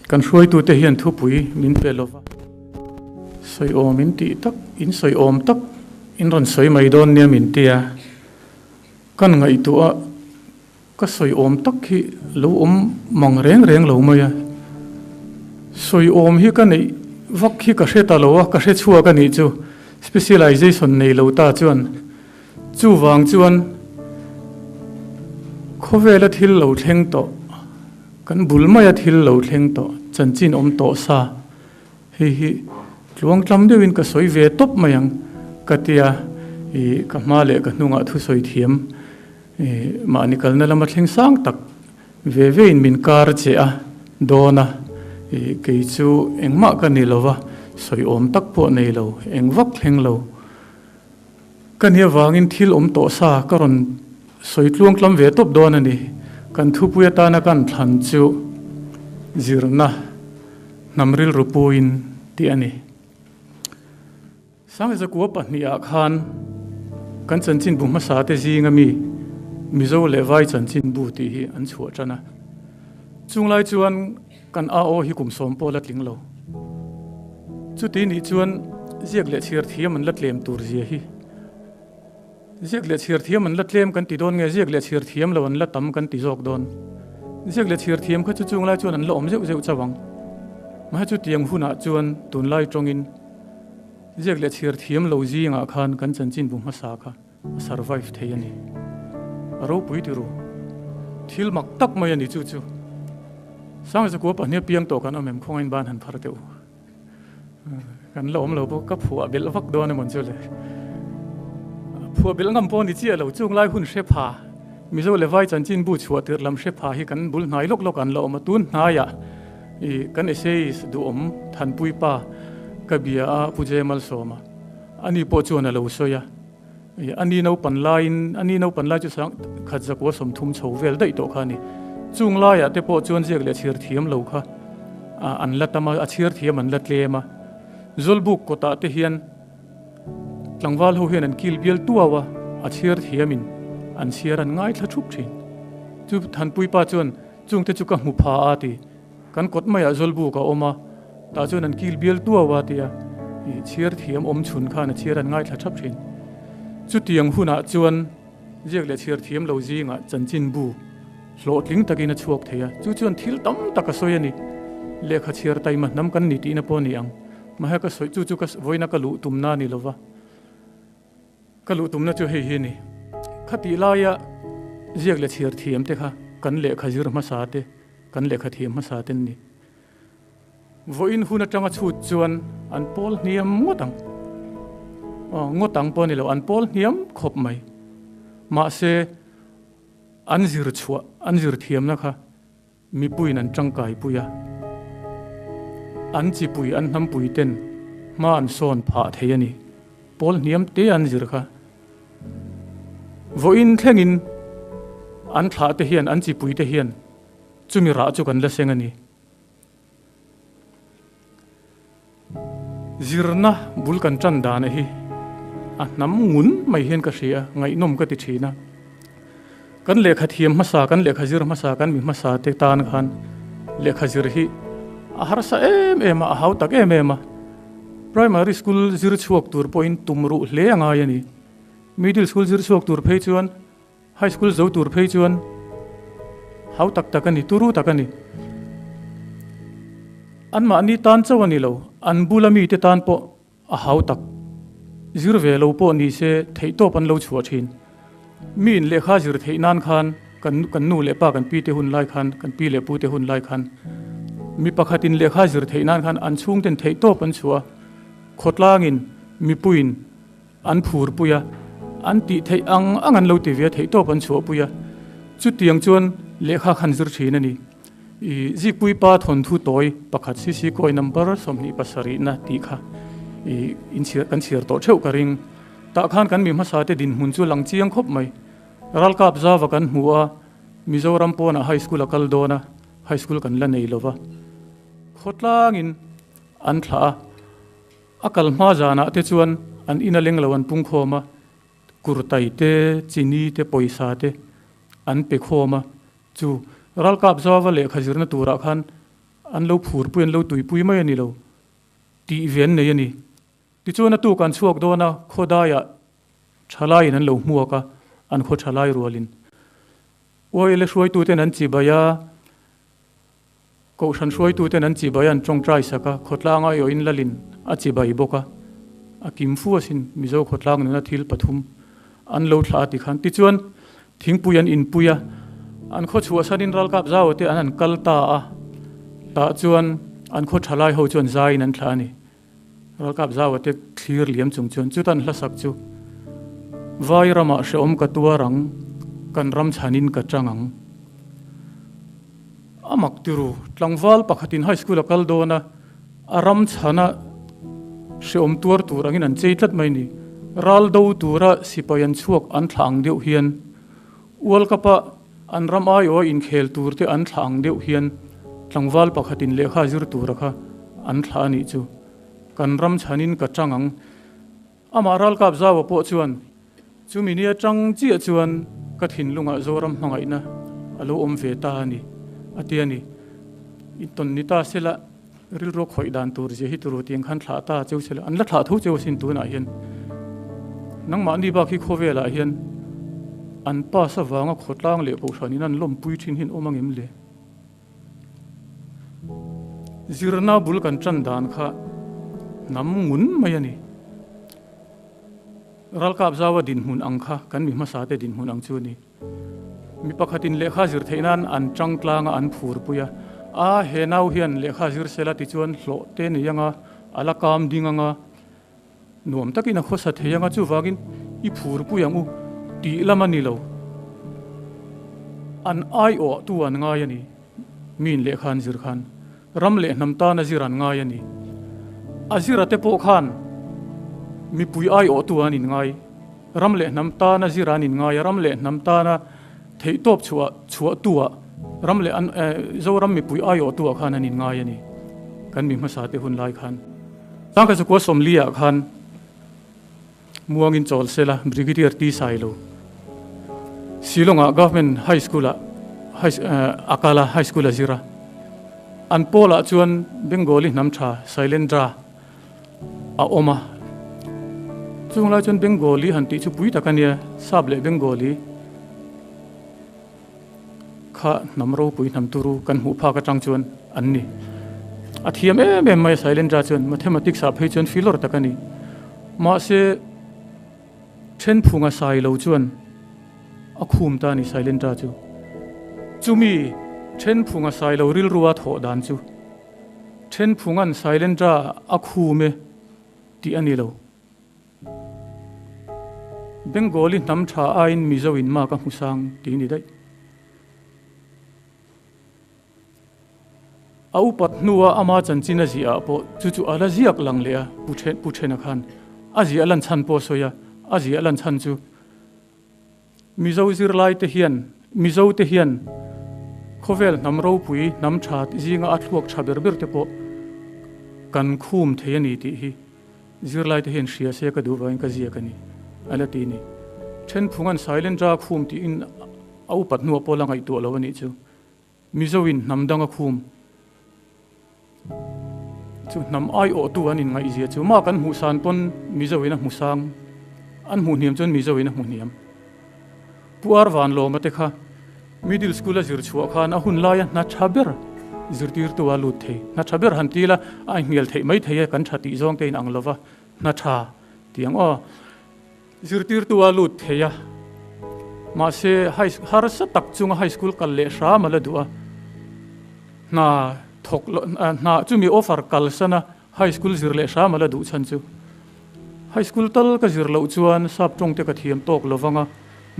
Kan hruaitute hian thupui min pe lova, sawi awm in tih tak, in sawi awm tak in rawn sawi mai dawn nia min ti a. Kan ngaihtuah a, ka sawi awm tak hi lo awm mang reng reng lo mai a. Sawi awm hi ka neih vak hi ka hre ta lo a, ka hre chhuak a nih chu, specialization nei lo ta chuan. Chuvang chuan khawvela thil lo thleng tawh, kan bul maia thil lo thleng tawh, chanchin awm tawh sa, hei hi tluangtlam deuhin ka sawi ve tawp mai ang ka tia, ih ka hma leh ka hnungah thusawi thiam ih mahni kalna lama thleng sang tak ve vein min kar che a dawn a, ih kei chu engmah ka ni lova, sawi awm tak pawh nei lo, eng vak thleng lo. Ka nia vangin thil awm tawh sa ka rawn sawi tluangtlam ve tawp dawn a ni. Kan thupui atana kan thlan chu zirna hnam rilru puin tih a ni. Sangzakua pahnihah khan kan chanchinbu hmasa te zinga mi Mizo leh Vai chanchinbu tih hi an chhuah tan a. Chunglai chuan Kan AO hi kum sawm pawh la tling lo. Chuti nih chuan ziak leh chhiar thiam an la tlem tur zia hi. Ziak leh chhiar thiam an la tlem kan ti dawn nge ziak leh chhiar thiam lo an la tam kan ti zawk dawn. Ziak leh chhiar thiam kha chu chung lai chuan an la awm zeuh zeuh chauh ang. Mahse chutiang hunah chuan tunlai tawngin ziak leh chhiar thiam lo zingah khan kan chanchinbu hmasa kha A survive thei a ni. A ropui ti ru. Thil mak tak mai a ni chu chu. Sangzakua pahnih a piang tawh kan awm em khawngain ban han phar teh u. Kan la awm lo bawk ka phuah belh vak dawn emawn chu le. Phuah belh ngam pawh a ni chiah lo chung lai hun hre pha Mizo leh Vai chanchinbu chhuah tirh lam hre pha hi kan bul hnai lawk lawk an la awm a tun hnaiah i kan essayist duhawm Thanpui pa ka bia a Pu Jemal Sawma ani pawh chuan a lo sawi a. A ni naupan laiin, a ni naupan lai chu sang khat zakua 30 chho vel daih tawh kha a ni. Chung laiah te pawh chuan ziak leh chhiar thiam lo kha an la tam a, a chhiar thiam an la tlem a. Zawlbuk kawtah te hian tlangval ho hian an kil bial tuau a, a chhiar thiamin an chhiar an ngaithla thup thin. Chu Thanpuipa chuan chungte chu ka hmu pha a ti. Kan kawt maiah Zawlbuk a awm a, tah chuan an kil bial tuau a tia i chhiar thiam awm chhun khan a chhiar an ngaithla thap thin. Chutiang hunah chuan ziak leh chhiar thiam lo zingah chanchinbu hlawhtling takin a chhuak thei a, chu chuan thil tam tak a sawi a ni. Lehkha chhiar taima hnam kan ni tihna pawh a ni ang. Mahse ka sawi chu chu ka vawiina ka luh tumna a ni lova. Ka luh tumna chu hei hi a ni. Khatih laia ziak leh chhiar thiam te kha kan lehkha zir hmasa te, kan lehkha thiam hmasa te an ni. Vawiin hun atanga chhut chuan an pawl hniam ngawt ang. Aw, ngawt ang pawh a ni lo, an pawl hniam khawp mai. Mahse, an zir chhuah, an zir thiamna kha Mipuiin an tangkaipui a, an chipui an hnampui ten hma an sawn phah thei a ni. Pawl hniam te an zir kha. Vawiin thlengin an thlah te hian, an chipui te hian chumi rah chu kan la seng a ni. Zirna bul kan tan dana hi a hnam ngun mai hian ka hria a, ngaihnawm ka ti thin a. Kan lehkha thiam hmasa, kan lehkha zir hmasa, kan mi hmasa te tan khan lehkha zir hi a harsa em em a, a hau tak em em a. Primary school zir chhuak tur pawhin tum ruh hle a ngai a ni. Middle school zir chhuak tur phei chuan High school zo tur phei chuan hau tak tak a ni, turu tak a ni. Anmahni tan chauh a ni lo, an bula mite tan pawh a hau tak. Zir ve lo pawh ni se theihtawp an lo chhuah thin. Mi in lehkha zir theih nan khan kan kan nu leh pa kan pi te hun lai khan, kan pi leh pu te hun lai khan mi pakhatin lehkha zir theih nan khan an chhungten theihtawp an chhuah a, khawtlangin mipuiin An phurpui a, an tih theih ang ang an lo ti ve a, theihtawp an chhuahpui a. Chutiang chuan lehkha khan zir thin a ni. I Zikpui pa thawnthu tawi pakhat CC kawi number 27 na tih kha i inchhiar kan chhiar tawh theuh ka ring. Tah khan kan mi hmasa te dinhmun chu lang chiang khawp mai. Ralkap zava kan hmu a, Mizoram pawnah high school a kal dawn a, high school kan la nei lova. Khawtlangin an thlah a. A kal hma zanah te chuan an ina leng lo an pung khawm a, kurtai te, chini te, pawisa te an pe khawm a. Chu ralkap zauva lehkha zirna turah khan An lo phurpui, an lo tuipui mai a ni lo tih ve an nei a ni. Tichuan a tuk an chhuak dawn a, khawdaiah thalaiin an lo hmuak a, an khaw thalai rualin Uaile hruaituten an chibai a, Kohhran hruaituten an chibai an tawngtai sak a, khawtlang aiawhin lalin a chibai bawk a, a kim fu asin Mizo khawtlang nuna thil pathum an lo thlah a ti khan. Tichuan thingpui an inpui a, an khaw chhuahsanin ralkap zau te an han kal ta a, tah chuan an khaw thalai ho chuan zaiin an thlah a ni. Ralkap zau te thlir liam chung chuan chutan hlasak chu Vai ramah hrehawm ka tuar ang, kan ram chhanin ka chang ang. A mak tiru, tlangval pakhatin high school a kal dawn a, a ram chhana hrehawm tuar tur angin an chei tlat mai ni. Ral do tura sipai an chhuak an thlah ang deuh hian, World Cup-a an ram aiawha inkhel tur te an thlah ang deuh hian tlangval pakhatin lehkha zir tura kha an thlah a nih chu. Kan ram chhanin ka chang ang. Amah ralkap zaua pawh chuan chumi nia chang chiah chuan ka thinlungah Zoram hmangaihna a lo awm ve ta a ni, a ti a ni. Intawn ni ta sela rilru khawih dan tur zia hi turu tiang khan thlah ta cheu sela an la thlah tho cheu asin tunah hian nangmahni bak hi khawvelah hian an pass avanga khawtlang leh kohhranin an lawmpui thin hi an awm angem le? Zirna bul kan tan dan kha hnam ngun mai a ni. Ralkap zaua dinhmun ang kha kan mi hmasa te dinhmun ang chu a ni. Mi pakhatin lehkha zir theih nan an tang tlang a, an phur pui a. A, he nau hian lehkha zir sela tichuan hlawh te nei anga, a la kam ding anga, nuam takin a khawsa thei anga, chuvangin i phur pui ang u tih lam a ni lo. An aiawh tu an ngai a ni. Miin lehkha an zir khan ram leh hnam tan a zir an ngai a ni. A zira te pawh khan mipui aiawh tu an inngai. Ram leh hnam tana zir an inngai a, ram leh hnam tana theihtawp chhuah chhuahtuah ram leh an Zoram mipui aiawhtuah khan an inngai a ni. Kan mi hmasa te hun lai khan. Tangka chukua sawmli ah khan muangin chawl sela Brigadier T Sailo Shillong ah Government High School ah High Akala High School a zir a. An pawl ah chuan Bengali hnam tha Sailendra a awm a. Chung lai chuan Bengali han tih chu pui tak a nia, Sap leh Bengali kha hnam ropui hnam turu kan hmuh phak atang chuan an ni. A thiam em em mai a Sailendra chuan Mathematics ah phei chuan filawr tak a ni. Mahse thenphunga sai lo chuan a khum ta a ni Sailendra chu. Chumi thenphunga sai lo rilrua thawh dan chu Thenphunga'n Sailendra a khum e tih a ni lo. Bengali hnam tha aiin Mizo in mak a hmu sang tih ni daih. A upat hnua ama chanchin a ziah ah pawh chu chu a la ziak lang leh a, Pu Then Pu Thena khan a ziah lan chhan pawh a sawi a, a ziah lan chhan chu Mizo zirlai te hian Mizo te hian khawvel hnam ropui, hnam tha zinga a thluak tha ber ber te pawh kan khum thei a ni tih hi zirlai te hian hria se ka duh vangin ka ziak a ni, a la ti ni. Thenphunga'n Sailendra khum tiin a upat hnuah pawh la ngaihtuah lo a nih chu. Mizoin hnam dang a khum chu hnam aiawhtu an inngaihzia chu mah kan hmuh san pawn Mizoin a hmu sang, an hmuh hniam chuan Mizoin a hmu hniam. Pu Ar Vanlawma te kha middle school a zir chhuah khan a hun laia hna tha ber zirtirtu a lut thei. Hna tha ber han ti ila a inhnial theih mai thei e, kan tha tih zawng te in ang lova hna tha tih ang aw. Zirtirtu a lut thei a, mahse high harsa tak chunga high school kal leh hram a la duh a, hna thawk lo hna chumi offer kalsan a high school zir leh hram a la duh chhan chu high school tal ka zir loh chuan sap tawng te ka thiam tawk lo vang a,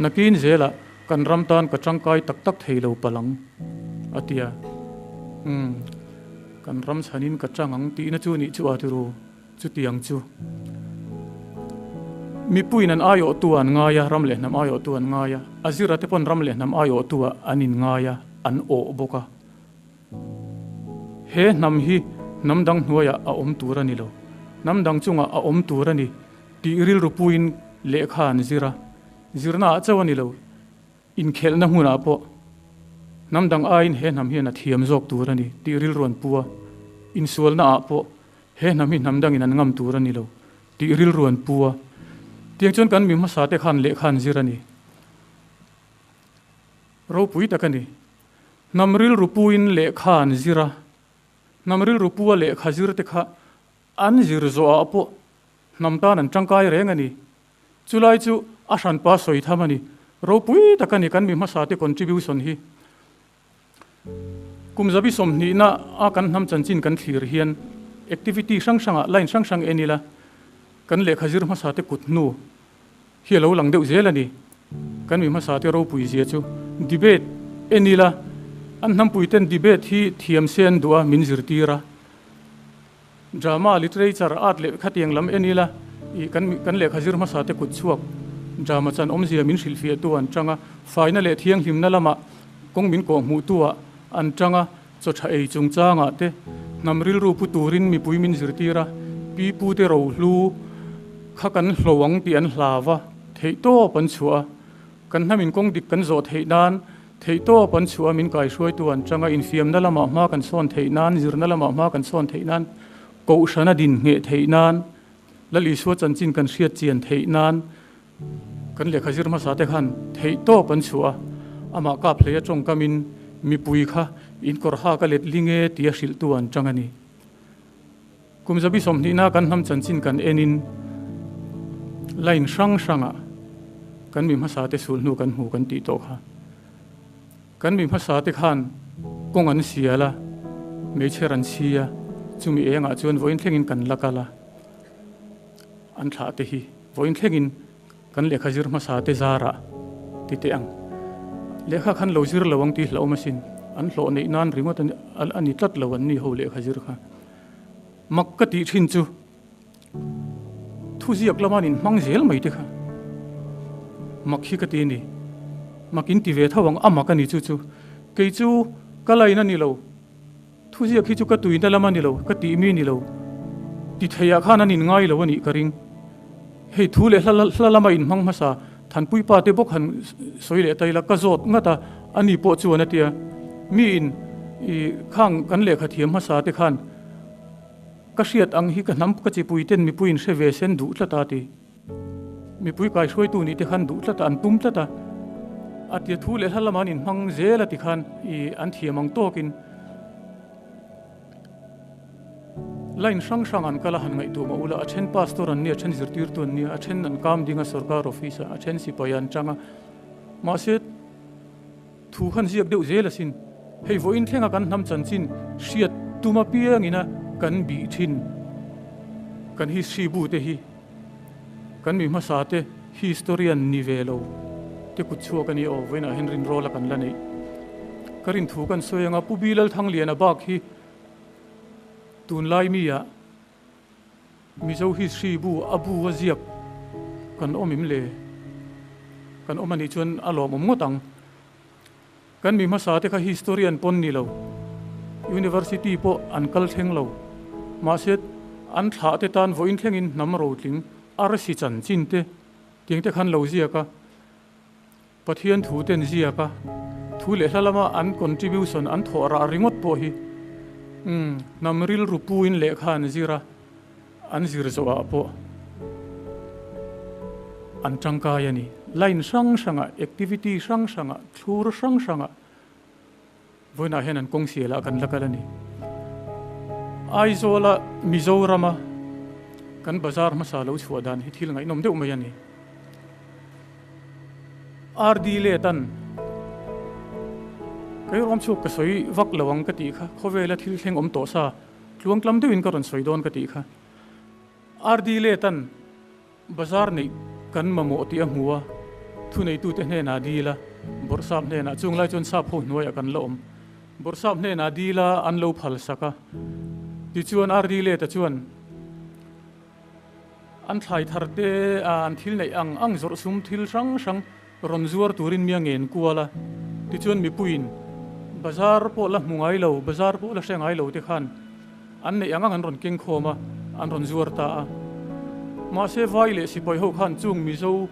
nakin zelah kan ram tan ka tangkai tak tak thei lo palang a ti a, umm kan ram chhanin ka tang ang tihna chu nih chu a ti ru. Chutiang chu mipuiin an aiawhtu an ngai a, ram leh hnam aiawhtu an ngai a, a zira te pawn ram leh hnam aiawhtu ah an inngai a, an awh bawk a. He hnam hi hnam dang hnuaiah a awm tur a ni lo, hnam dang chungah a awm tur a ni tih rilru puiin lehkha an zir a, zirnaah chauh a ni lo, inkhelhna hmunah pawh. Hnam dang aiin he hnam hian a thiam zawk tur a ni tih rilru an pu a, insualna ah pawh he hnam hi hnam dangin an ngam tur a ni lo tih rilru an pu a. Tiang chuan kan mi hmasa te khan lehkha an zir a ni. Ropui tak a ni. Hnam rilru puin lehkha an zir a, hnam rilru pua lehkha zir te kha an zir zawhah pawh hnam tan an tangkai reng a ni. Chulai chu a hranpa sawi tham a ni. Ropui tak a ni kan mi hmasa te contribution hi. Kum zabi sawmhnihna a kan hnam chanchin kan thlir hian activity hrang hrangah line hrang hrang en ila kan lehkha zir hmasa te kut hnu hi a lo lang deuh zel a ni. Kan mi hmasa te ropui zia chu debate en ila an hnampui ten debate hi thiam se an duh a min zirtir a. Drama, literature, art leh khatiang lam en ila ih kan kan lehkha zir hmasa te kut chhuak drama chan awmzia min hrilhfiahtu an tang a, faina leh thianghlimna lamah kawng min kawh hmuhtu ah an tang a, chaw tha ei chungchangah te hnam rilru pu turin mipui min zirtir a, pi pu te rohlu kha kan hlo ang tih an hlau a, theihtawp an chhuah a, kan hnamin kawng dik kan zawh theih nan Theihtawp an chhuah a, min kaihruaitu an chang a, infiamna lamah hma kan sawn theih nan, zirna lamah hma kan sawn theih nan, kohhrana din ngheh theih nan, Lal Isua chanchin kan hriat chian theih nan, kan lehkha zir hmasa te khan theihtawp an chhuah a, amah kap hlei a tawngkamin mipui kha in kawr hak a let ling e tia hrilhtu an chang a ni. Kum zabi sawmhnihna kan hnam chanchin kan enin line hrang hrangah kan mi hmasa te sulhnu kan hmu kan tih tawh kha. Kan mi hmasa te khan kawng an sial a, hmeichher an chhi a, chumi engah chuan vawiin thlengin kan la kal a, an thlah te hi vawiin thlengin kan lehkha zir hmasa te zarah ti teh ang. Lehkha khan lo zir lo ang tih hlauhawm asin, an hlawh neih nan ringawt a ni tlat lo an ni ho lehkha zir kha. Mak ka tih thin chu thuziak lama an inhmang zel mai te kha mak hi ka ti a ni. Mak in ti ve tho ang a mak a ni chu chu. Kei chu ka lain a ni lo, thuziak hi chu ka tuina lam a ni lo, ka tih mi a ni lo ti theiah khan an inngai lo a nih ka ring. Hei thu leh hla lama inhmang hmasa Thanpui pa te bawk han sawi leh ta ila ka zawt ngat a, ani pawh chuan a tia, miin i khang kan lehkha thiam hmasa te khan ka hriat ang hi ka hnam ka chipui ten mipui in hre ve sen duh tlat a ti. Mipui kaihruaitu nih te khan duh tlat a, an tum tlat a, a tia thu leh hla lama an inhmang zel a ti khan i an thiam ang tawkin Line hrang hrang an kal a han ngaihtuah mah ula, a then pastor an nia, a then zirtirtu an nia, a then an kam ding a sorkar office ah, a then sipai an tang a. Mahse, thu khan ziak deuh zel asin. Hei vawiin thlenga kan hnam chanchin hriat tum apiangin a kan bih thin. Kan history bu te hi kan mi hmasa te historian ni ve lo te kut chhuak a ni aw, vawiinah hian rinrawl a kan la neih. Ka rin thu kan sawi anga Pu Bilalthangliana bak hi Tunlai mi ah Mizo history bu a bu a ziak kan awm im le? Kan awm anih chuan a lawmawm ngawt ang. Kan mi hmasa te kha historian pawn ni lo, university pawh an kal thleng lo. Mahse an thlah te tan vawiin thlengin hnam rotling arsi chanchin te tiang te khan lo ziak a. Pathian thu ten ziak a, thu leh hla lama an contribution an thawh rah ringawt pawh hi umm hnam rilru puin lehkha an zir a, an zir zawhah pawh an tangkai a ni. Line hrang hrangah, activity hrang hrangah, thlur hrang hrangah vawiinah hian an kawng sialah kan la kal a ni. Aizawla Mizorama kan bazar hmasa lo chhuah dan hi thil ngaihnawm deuh mai a ni. RD Letan, Kei rawm chhuak ka sawi vak lo ang ka tih kha, khawvela thil thleng awm tawh sa, tluangtlam deuhin ka rawn sawi dawn ka tih kha. RD Letan, Bazar neih kan mamawh tih a hmu a, thuneitute hnenah dil a, Bawrhsap hnenah, chung lai chuan sap ho hnuaiah kan la awm. Bawrhsap hnenah dil a, an lo phal sak a. Tichuan RD Leta chuan, An thlai thar te, an thil neih ang ang zawrh sum thil hrang hrang rawn zuar turin mi a ngen kual a. Tichuan mipuiin bazar pawh la hmu ngai lo, bazar pawh la hre ngai lo te khan an neih ang ang an rawn keng khawm a, an rawn zuar ta a. Mahse vai leh sipai ho khan chung Mizo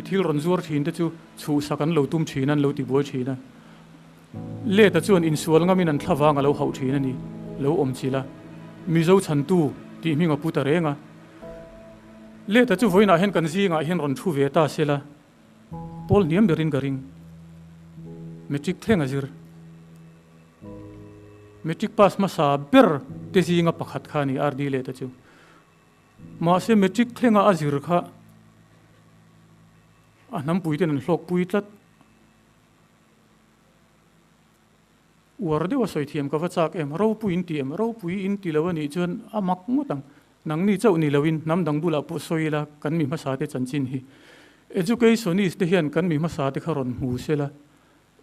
thil rawn zuar thin te chu chhuhsak an lo tum thin a, an lo ti buai thin a. Leta chuan insual ngamin an thlavang a lo hauh thin a ni. Lo awm chilh a, Mizo chhantu tih hming a pu ta reng a. Leta chu vawiinah hian kan zingah hian rawn thu ve ta sela, pawl hniam berin ka ring. Matric thleng a zir. Matric pass hmasa ber te zinga pakhat kha a ni RD Leta chu. Mahse matric thlenga a zir kha a hnampui ten an hlawkpui tlat. Uar deuh a sawi thiam ka va chak em, ropui in ti em, ropui in ti lo a nih chuan a mak ngawt ang. Nangni chauh ni loin hnam dang bulah pawh sawi ila kan mi hmasa te chanchin hi. Educationist te hian kan mi hmasa te kha rawn hmu sela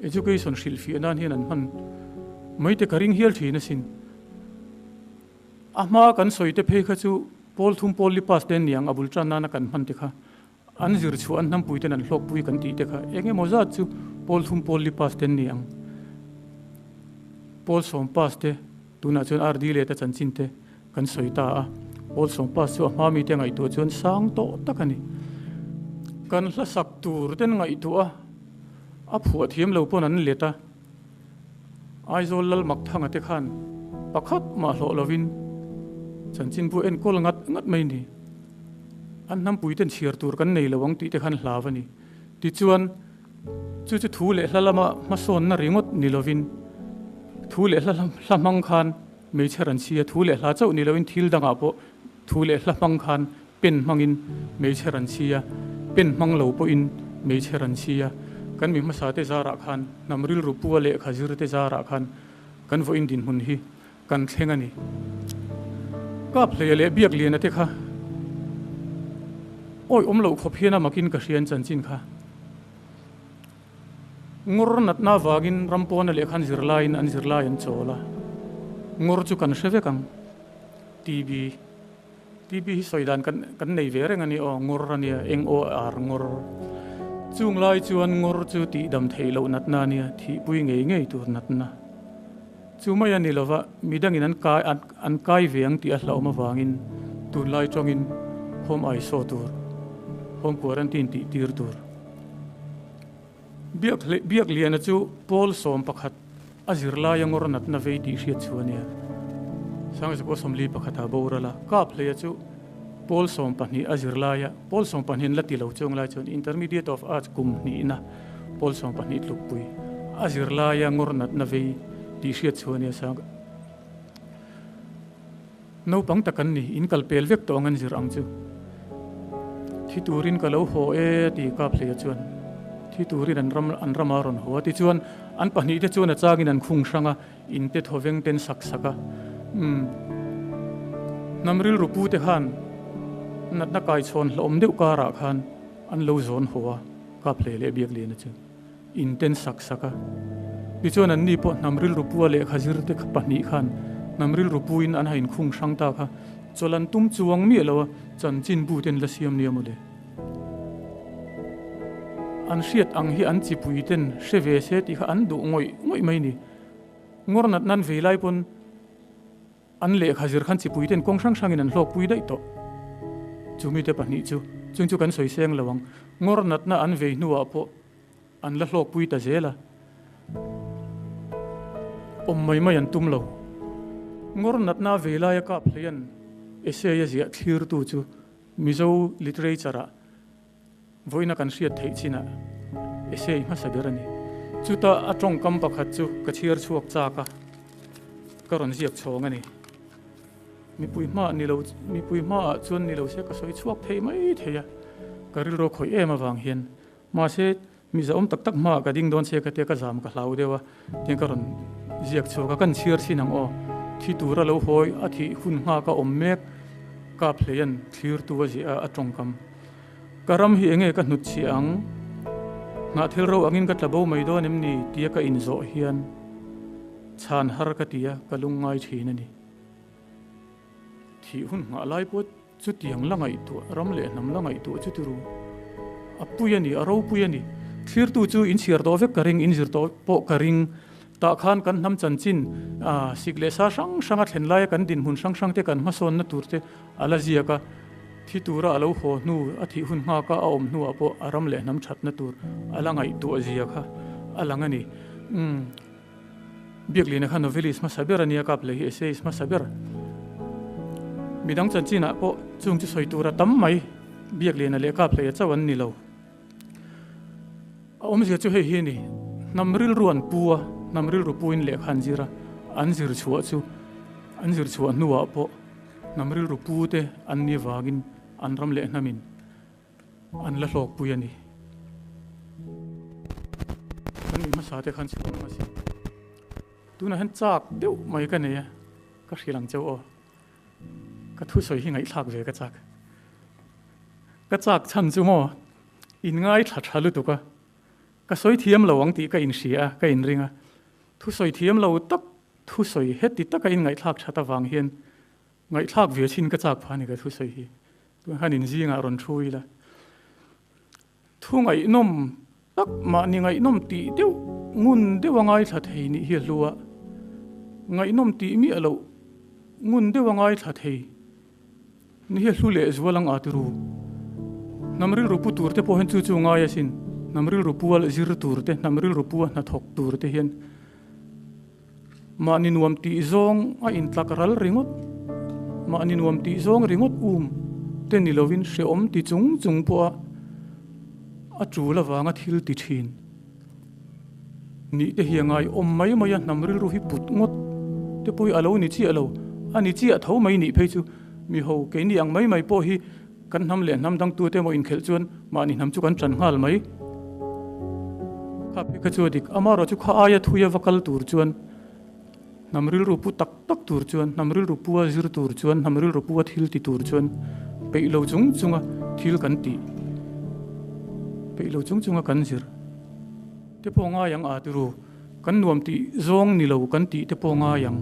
Education hrilhfiah nan hian an hman mai te ka ring hial thin asin. A hma kan sawi te phei kha chu pawl thum pawl li pass te an ni ang a bul tan nana kan hman te kha an zir chhuah an hnampui ten an hlawkpui kan tih te kha eng emaw zat chu pawl thum pawl li pass te an ni ang. Pawl sawm pass te tunah chuan RD leh ta chanchin te kan sawi ta a, pawl sawm pass chu a hma mite ngaihtuah chuan sang tawh tak a ni. Kan hla sak tur ten ngaihtuah a. A phuah thiam lo pawn an let a, Aizawl Lal Makthanga te khan pakhat mah hlawh lovin chanchinbu enkawl ngat ngat mai ni. An hnampui ten chhiar tur kan nei lo ang tih te khan hlav a ni. Tichuan, chu chu thu leh hla lama hmasawnna ringawt ni lovin thu leh hla hla hmang khan hmeichhe ran chhia, thu leh hla chauh ni lovin thil dangah pawh thu leh hla hmang khan Pen hmangin hmeichhe ran si a, pen hmang lo pawhin hmeichhe ran si a. Kan mi hmasa te zarah khan, hnam rilru pua lehkha zir te zarah khan kan vawiin dinhmun hi kan thleng a ni. Kap hleia leh biak liana te kha awi awm loh khawp hian a makin ka hria an chanchin kha. Ngawr natna avangin ram pawna lehkha an zir laiin an zirlai an chawl a, ngawr chu kan hre vek ang. TB. TB hi sawi dan kan kan nei ve reng a ni aw, ngawr a nia, eng aw ar ngawr. Chung lai chuan ngawr chu tih dam theih loh natna a nia, thihpui ngei ngei tur natna. Chu mai a ni lova, midangin an kai an an kai ve ang tih a hlauhawm avangin tunlai tawngin home iso tur, home quarantine tih tir tur. Biak Biak Liana chu Pawl 11 a zirlaia ngawr natna vei tih hriat chu a nia. Sangzakua 41 ah boral a, Kap Hleia chu Pawl 12 a zirlaia, Pawl 12 an la ti lo chuang lai chuan Intermediate of Arts kum hnihna Pawl 12 tlukpui a zirlaia ngawr natna vei tih hriat chu a nia. Sang Naupang tak an ni, in kal pel vek tawh ang an zir ang chu. Thi turin ka lo haw e a ti Kap Hleia chuan. Thi turin an ram an rama rawn haw a tichuan an pahnih te chuan a changin an khung hrang a, in te thawveng ten sak sak a. Umm. Hnam rilru pu te khan natna kaichhawn hlauhawm deuh karah khan an lo zawn haw a, Kap Hleia leh Biakliana chu. In ten sak sak a. Tichuan anni pawh hnam rilru pua lehkha zir te pahnih khan hnam rilru puin an ha inkhung hrang ta kha chawlh an tum chuang miah lo a, chanchin bu ten la siam nia mawle. An hriat ang hi an chipui ten hre ve se tih kha an duh ngawih ngawih mai ni. Ngawr nat nan vei lai pawn An lehkha zir khan chipui ten kawng hrang hrangin an hlawkpui daih tawh. Chu mite pahnih chu, chung chu kan sawi seng lo ang. Ngawr natna an vei hnuah pawh an la hlawkpui ta zel a. Awm mai mai an tum lo. Ngawr natna vei laia kap hleian essay a ziah thlirtu chu Mizo literature-ah Vawiina kan hriat theih chinah essay hmasa ber a ni. Chuta a tawngkam pakhat chu ka chhiar chhuak chak a, ka rawn ziak chhawng a ni. Mipui hmaah ni lo, mipui hmaah chuan ni lo se ka sawi chhuak thei mai thei a, ka rilru khawih em avang hian. Mahse, mi zahawm tak tak hmaah ka ding dawn che ka tia ka zam ka hlau deuh a, tiang ka rawn ziak chhuak a, kan chhiar chin ang aw. Thi tura lo hawi a thih hun nghak a awm mek, kap hleian thlirtu a ziah a, a tawngkam. Ka ram hi enge ka hnut chhiah ang? Hnahthil ro angin ka tla bo mai dawn em ni tia ka inzawh hian chhan har ka ti a, ka lungngai thin a ni. Thih hun nghah lai pawh chutiang la ngaihtuah, ram leh hnam la ngaihtuah chu ti ru. A pui a ni, a ropui a ni. Thlirtu chu inchhiar tawh vek ka ring, inzir tawh pawh ka ring. Tah khan kan hnam chanchin, sik leh sa hrang hranga thlen laia kan dinhmun hrang hrang te kan hmasawnna tur te a la ziak a. Thi tura a lo haw hnu, a thih hun nghaka a awm hnuah pawh a ram leh hnam thatna tur a la ngaihtuah zia kha a lang a ni. Umm. Biaklina kha novelist hmasa ber a nia, Kaplei hi essayist hmasa ber. Midang chanchinah pawh chung chu sawi tur a tam mai, Biaklina leh Kaphleia chauh an ni lo. A awmzia chu hei hi a ni, hnam rilru an pu a, hnam rilru puin lehkha an zir a, an zir chhuah chu an zir chhuah hnuah pawh hnam rilru pu te an ni vangin an ram leh hnamin an la hlawkpui a ni. Kan mi hmasa te khan chhuah ang a si. Tunah hian chak deuh mai ka nei a, ka hrilh ang cheu aw. Ka thusawi hi ngaihthlak ve ka chak. Ka chak chhan chu maw in ngaithla tha lutuk a, ka sawi thiam lo ang tih ka inhria a, ka inring a. Thusawi thiam lo tak thusawi heti taka in ngaihthlak that avang hian ngaihthlak ve chin ka chak phah a ni ka thusawi hi. Tun khan in zingah rawn thu ila. Thu ngaihnawm tak mahni ngaihnawm tih deuh ngun deuh a ngaithla thei nih hi a hlu a, ngaihnawm tih miah loh ngun deuh a ngaithla thei nih hi a hlu leh zual ang a ti ru. Hnam rilru pu tur te pawh hian chu chu ngai asin, hnam rilru pu a zir tur te, hnam rilru pu a hnathawk tur te hian mahni nuam tih zawng a intlak ral ringawt, mahni nuam tih zawng ringawt um te ni lovin hrehawm ti chung chung pawha a tul avanga thil ti thin nih te hi a ngai awm mai mai a, hnam rilru hi put ngawt te pawh hi a lo ni chiah lo, a ni chiah tho mai nih phei chu miho keini ang mai mai pawh hi Kan hnam leh hnam dangtute emaw inkhelh chuan mahni hnam chu kan ṭan nghal mai. Kha phei kha chu a dik. Amaherawh chu kha aia thui a va kal tur chuan hnam rilru pu tak tak tur chuan, hnam rilru pu a zir tur chuan, hnam rilru pu a thil ti tur chuan peih lo chung chunga thil kan tih, peih lo chung chunga kan zir te pawh ngai ang a tiru. Kan nuam tih zawng ni lo kan tih te pawh ngai ang.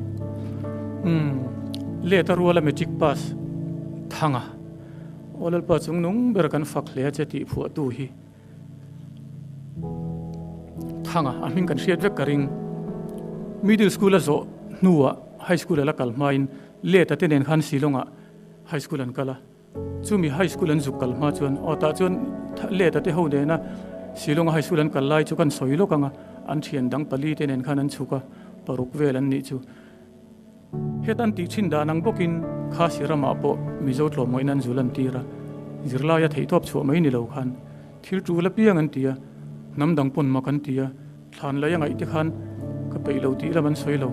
Umm, let a ruala matric pass thanga aw Lalpa chung nung ber kan fak hle a che tih phuahtu hi thanga a hming kan hriat vek ka ring. Middle school a zawh hnuah high school a la kal hmain let a te nen khan Shillong ah high school an kal a. Chumi high school an zuk kal hma chuan aw tah chuan let a te ho nena Shillong a high school an kal lai chu kan sawi lawk ang a, an thian dang pali te nen khan an chhuk a, paruk vel an nih chu. Het an tih thin dan ang bawkin Khasi ramah pawh Mizo tlawmngawihna an zul an tir a, zirlaia theihtawp chhuah mai ni lo khan thil tul apiang an ti a, hnam dang pawn mak an ti a, Thlan lei a ngaih te khan ka peih lo tih lam an sawi lo.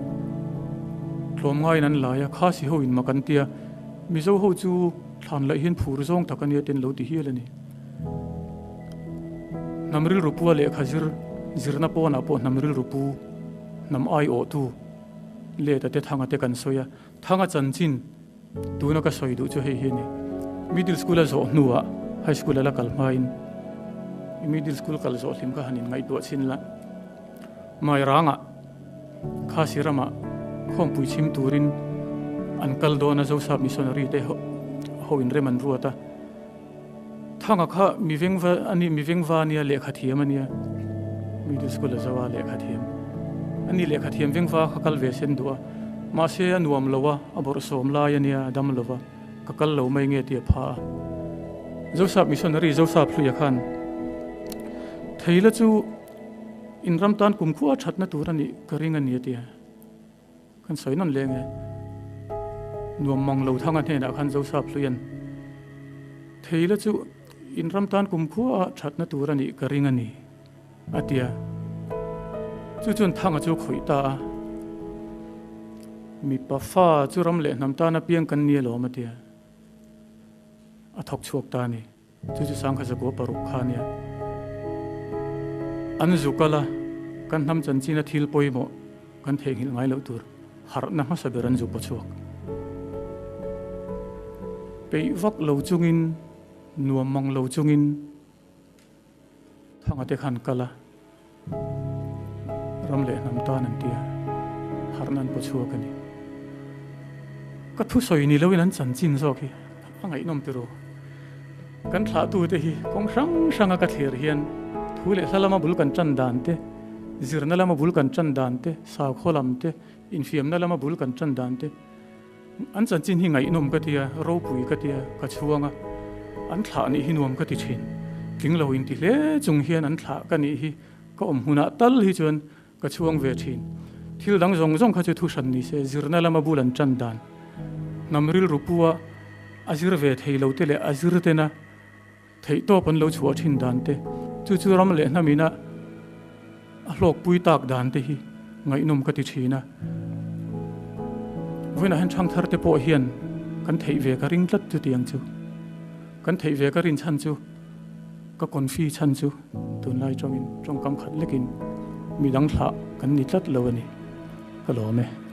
Tlawmngaiin an lai a, Khasi ho in mak an tia, Mizo ho chu thlan laih hian phur zawng tak a nia te an lo ti hial a ni. Hnam rilru pu a lehkha zir, zirna pawnah pawh hnam rilru pu, hnam aiawhtu leta te thanga te kan sawi a, thanga chanchin Tuna ka sawi duh chu hei hi a ni. Middle school a zawh hnuah high school a la kal hmain middle school kal zawh hlim kha han inngaihtuah chhin la. Mairangah Khasi ramah khawmpui chhim turin an kal dawn a, Zosap missionary te ho in rem an ruat a. Thanga kha mi vengva a ni, mi vengva a nia, lehkha thiam a nia. Middle school a zo a, lehkha thiam a ni. Lehkha thiam vengva kha kal ve sen duh a, mahse a nuam lo a, a bawrhsawm lai a nia, a dam lo va, ka kal lo mai nge tih a pha a. Zosap missionary Zosap Hluia khan Theila chu in ram tan kumkhua thatna tur a nih ka ring a ni a ti a. Kan sawi nawn leng e. Nuam mang lo thanga hnenah khan Zosap Hluian Theila chu in ram tan kumkhua a thatna tur a nih ka ring a ni, a ti a. Chu chuan thanga chu a khawih ta a. Mipa fa chu ram leh hnam tan apiang kan ni alawm, a ti a. A thawk chhuak ta a ni. Chu chu sangkha zakua paruk kha a nia. An zu kal a, kan hnam chanchina thil pawimawh kan theihnghilh ngai loh tur harhna hmasa ber an zu paw chhuak. Peih vak lo chungin, nuam mang lo chungin thanga te khan kal a, ram leh hnam tan an ti a, harhna an paw chhuak a ni. Ka thusawi ni loin an chanchin zawk hi a ngaihnawm ti ru. Kan thlahtute hi kawng hrang hranga ka thlir hian thu leh hla lama bul kan tan dan te, zirna lama bul kan tan dan te, sakhaw lam te, infiamna lama bul kan tan dan te, an chanchin hi ngaihnawm ka ti a, ropui ka ti a, ka chhuang a, an thlah nih hi nuam ka ti thin. Tling lo inti hle chung hian an thlah ka nih hi ka awm hmunah tal hi chuan ka chhuang ve thin. Thil dang zawng zawng kha chu thu hran ni se, zirna lama bul an tan dan, hnam rilru pua a zir ve thei lo te leh a zir tena theihtawp an lo chhuah thin dan te, chu chu ram leh hnam ina a hlawkpui tak dan te hi ngaihnawm ka ti thin a. Vawiinah hian thangthar te pawh hian kan theih ve ka ring tlat chutiang chu. Kan theih ve ka rin chhan chu ka confi chhan chu tunlai tawngin tawngkam khat lekin midang thlah kan ni tlat lo a ni. Ka lawm e.